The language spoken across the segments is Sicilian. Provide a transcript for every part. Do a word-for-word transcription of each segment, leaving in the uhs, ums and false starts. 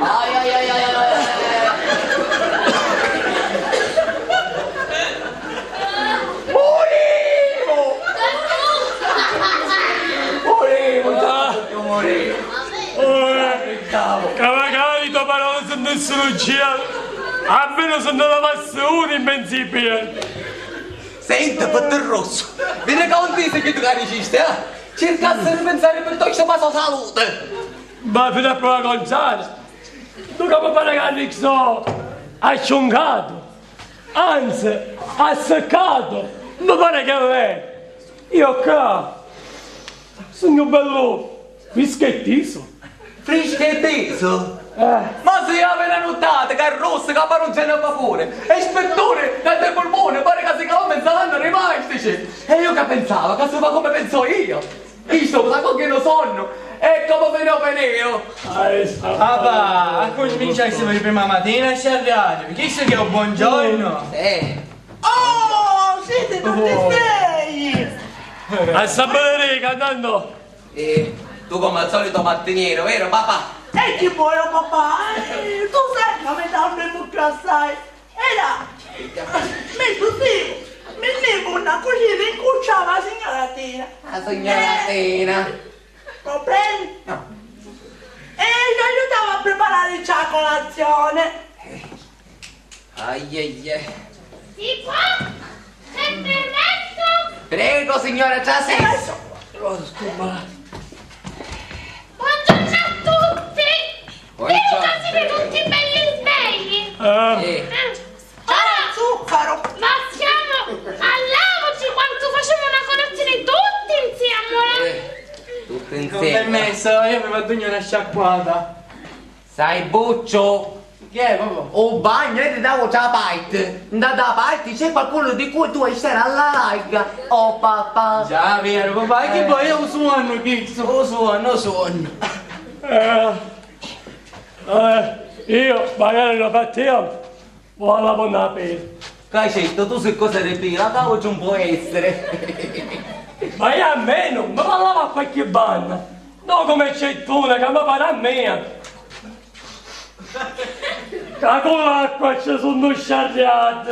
Ai, ai, ai, ai, ai, ai. Murimu! Murimu, già, murimu. Ca magari to parola sentissero cielo, almeno se ne lavasse uno in mezzo ai piedi. Senti, Petterrossu, vidi ca non ti sei che tu caricisti, eh? Circassi di pensare piuttosto pa so salute. Ma fino a prova contraria, tu come pare che arricchio acciuncato, anzi, asseccato, mi pare che è vero. Io qua sogno bello frisco e tiso. Frisco e tiso? Eh. Ma si avere notato che rosso che pare un cielo vapore e spettore dai polmoni, pare che si calma in salando rimastici. E io che pensavo, che si fa come penso io. Io sto con che non sonno. E come se ne veneo? Papà, a cominciare sempre prima mattina a sciarriare. Chi si che è un buongiorno? Eh. Oh, siete tutti svegli! A sapere, cantando! E tu come al solito mattiniero, vero papà? E chi vuoi, papà? Eh, tu sai che mi dà un bel più assai. Era, mi così, mi devo una cucina in cuccia la signora Tina. La signora Tina. Problemi? No. E ci aiutava a preparare la colazione. Ai, ai, ai. Si può? È permesso? Prego, signora, trasessi. Buongiorno a tutti. Buongiorno. Vedo che siete tutti belli svegli. Eh. Eh. Ora zucchero. Ma siamo all'avoci quanto facciamo una colazione tutti insieme. Eh, tutti insieme. Con permesso, io mi vado a dare una sciacquata. Sai, Buccio, che è, papà? O bagno è da un'altra parte. Da un'altra parte c'è qualcuno di cui tu vuoi stare alla larga. Oh, papà. Già, vero, papà. E che poi io suono, chi? Io suono, io suono. Eh, eh, io magari lo faccio. Vuoi la bonna a peli? Cacetto, tu sei cosa di pila, cauci non può essere. Ma io almeno mi parlavo a qualche banna. No come c'è tu, che mi pare a me. Ca cu l'acqua ci sunnu sciarriati.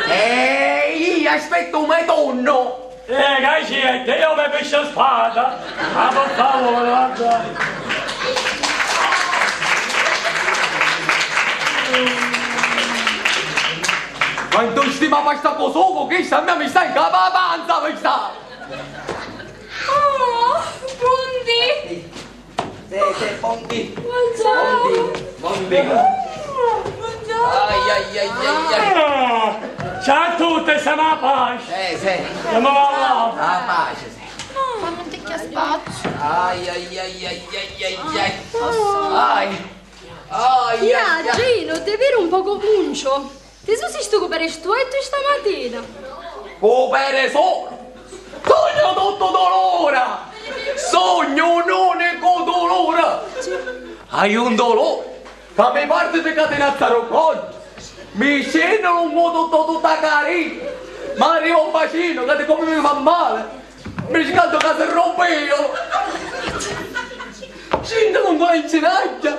Ehi, aspetta un metonno! Eh, cacetto, io mi pesce spada! Ma per favore, guarda! Quanto stima pasta co soco, che sta mia mi sta in capa panza, mi sta! Oh, buondì! Sì, sì, buondì. Buongiorno. Buondì, buondì. Buongiorno. Ai, ai, ai, ai, ai. Ah, ciao a tutti, siamo a pace. Eh, sì. Siamo a pace. A pace, sì. Ma non ti chiaspaccio. Ai, ai, ai, ai, ai, ai, ai. Ai. Ai, ai, ai. Gino, ti vedo un poco puncio. Ti susistu cu peri stu lettu stamatina? Cu peri sulu! Sugnu tuttu dulura! Sugnu un unicu Haiu un duluri ca mi parti di catinazza ru coddu, mi scenni lu mutu tuttu tutta carina, ma arriva un bacinu ca di comu mi fa mali, mi scantu ca si rumpi iu. Cinti lungu la ginagghia,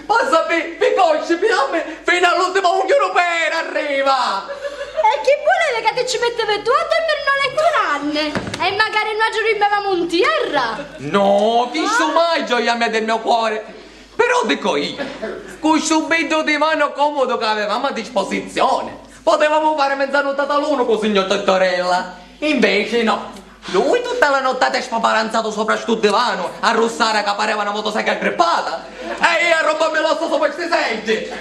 passa pi, pi cosci, pi gammi, finu all'ultimu ugghiu ru peri arriva! E chi vulevi ca ti ci mittivi tu a dormiri na lettura anni? E macari nuatri durmivamu n tierra! No, chistu mai gioia mia del mio cuori! Però dico io, cu stu beddu divanu comodu ca avevamo a disposizione, potevamo fare mezza nuttata l'unu cu signor Tottorella. Invece no, lui tutta la nottata è spaparanzato sopra stu divanu, a russara ca pareva na motosega grippata, e io a rompermi l'ossa sopra sti seggi.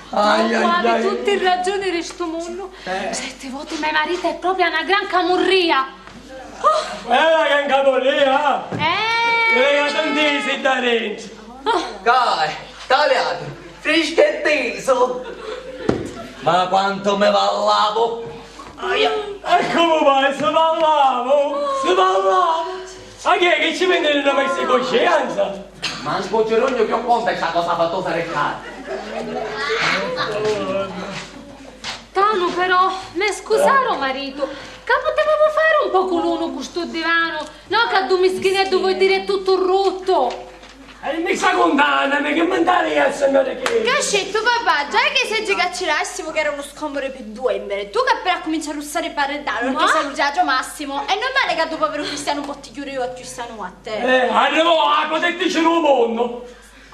Ai, ai, ai. Havi tutti i ragiuni di stu munnu. Eh. Certi voti me marito è proprio una gran camurria. Guarda che anca tu lì, ah! Eh! Vedi che tantissimi da dentro! Dai, taliati, frischettisu! Ma quantu mi ballavo! Aia! E comu mai si ballavo? Si ballavo! Ma chi è che ci vende una messa di coscienza? Mancu Cerugnu più conta sta cosa fattosa di cazzo! Tanu, però, me scusaru maritu, ca putevamo fari un pocu l'unu cu stu divanu, no ca ddu mischineddu voi dire tuttu ruttu. E mi sta cuntannami chi mi ntari a signora chi? Ca scittu, papà, già che i seggi ca ci dastimu ca eranu scomodi pi dui, invece tu ca appena accumincia a russari parri dà, ma? Perché saluti a Gio Massimo, è normale ca ddu poviru cristianu un po' ti chiuri a chiusta notte. Eh, arrivò a protettrice di un mondo.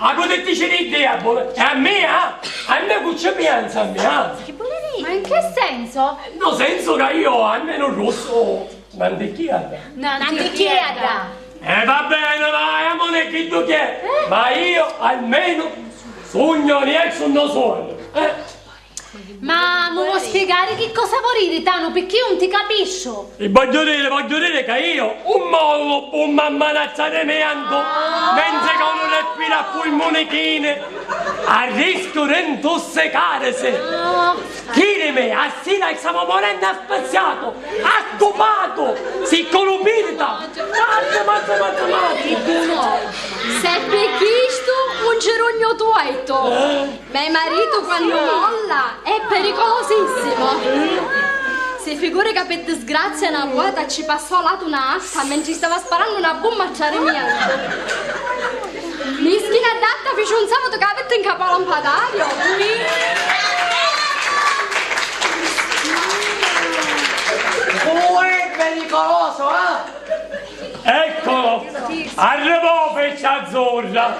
A protettrice dei diavoli! E a me, ah? A me cu ci pensa a me, ah? Chi vulevi? Ma in che senso? No senso ca io almeno russu n'anticchiata. N'anticchiata. E va bene, vai, amore, chi tu che? Eh? Ma io almeno sugnu riessu no suono. Eh? Ma mi vuoi spiegare che cosa vuoi dire, Tanu? Perché io non ti capisco. E voglio dire, voglio dire che io un mollo un m'ammanazza di mento, mentre che uno respira a pulmonichini, a rischio di intossicarsi. Chirimi, a sira stiamo morendo asfissiato, accupato, si colupirita. Mazza, mazza, mazza, mazza. Seppi chistu un girugno tuetto. Eh? Me maritu quannu molla è pericolosissimo. Si figuri ca pi disgrazia na vuota ci passò a latu na atta mentri stava sparannu na bumma a tradimientu. Mischina d'atta fici un savutu ca avitti 'n capu a lampadario. Uè, pericoloso, eh? Eccolo! Arrivò, feccia azzurra!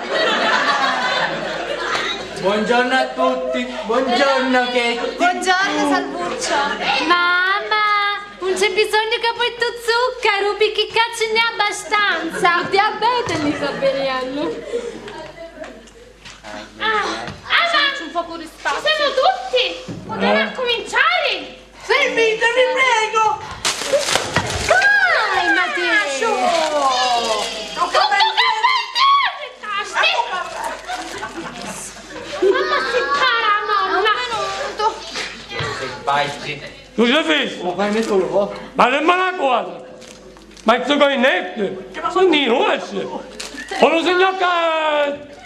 Buongiorno a tutti, buongiorno Chetti. Buongiorno Salvuccio. Mamma, non c'è bisogno che poi tu zucchero, perché qua ce n'è abbastanza. Il diabete li sta avvelenando. Ah, ah, ma ci un poco di spazio. Ci siamo tutti! Potete accominciare? Fermitevi, prego! Dai, Matteo! Tutto che fai? Mamma si para, nonna! Un minuto! Che sbagli! Tu ci fici? Ma fai solo, oh. Ma nemmeno la cosa! Ma i cornetti sono i nostri! Uno signor ca...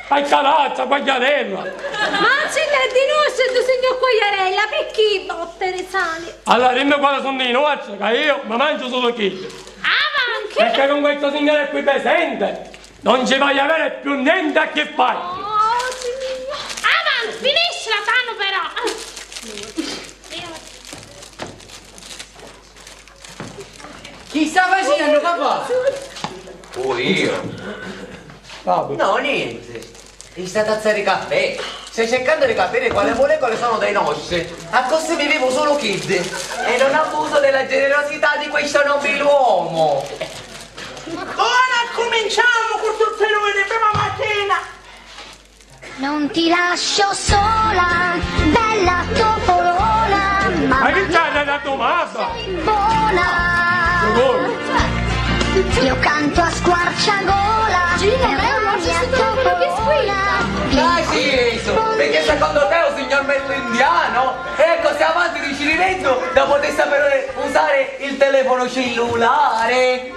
a carazza, quagliarella! Ma non si è di nostri, tu signor quagliarella, perché botte di sale? Allora dimmi quali sono i nostri, che io mi mangio solo quelli! Avanti! Perché con questo signore qui presente non ci voglio avere più niente a che fare! Oh, signor! Avanti, finiscila, Tanu, però! Chi sta facennu, papà? Pure io. Vabbè. No, niente. In sta tazza di caffè sto cercando di capire quale molecole sono dei nostri. Accussì mi bevo solo chiddi e non abuso della generosità di questo nobiluomo. Ora accuminciamo cu tutti noi di prima mattina. Non ti lascio sola, bella topolona, mamma mia, quanto sei buona. Io canto a squarciagola, Gino, ma io non ci sto proprio biscuit. Dai, sì, Enzo, perché secondo te è un signor mezzo indiano? Ecco, se avanti riuscirei da poter sapere usare il telefono cellulare.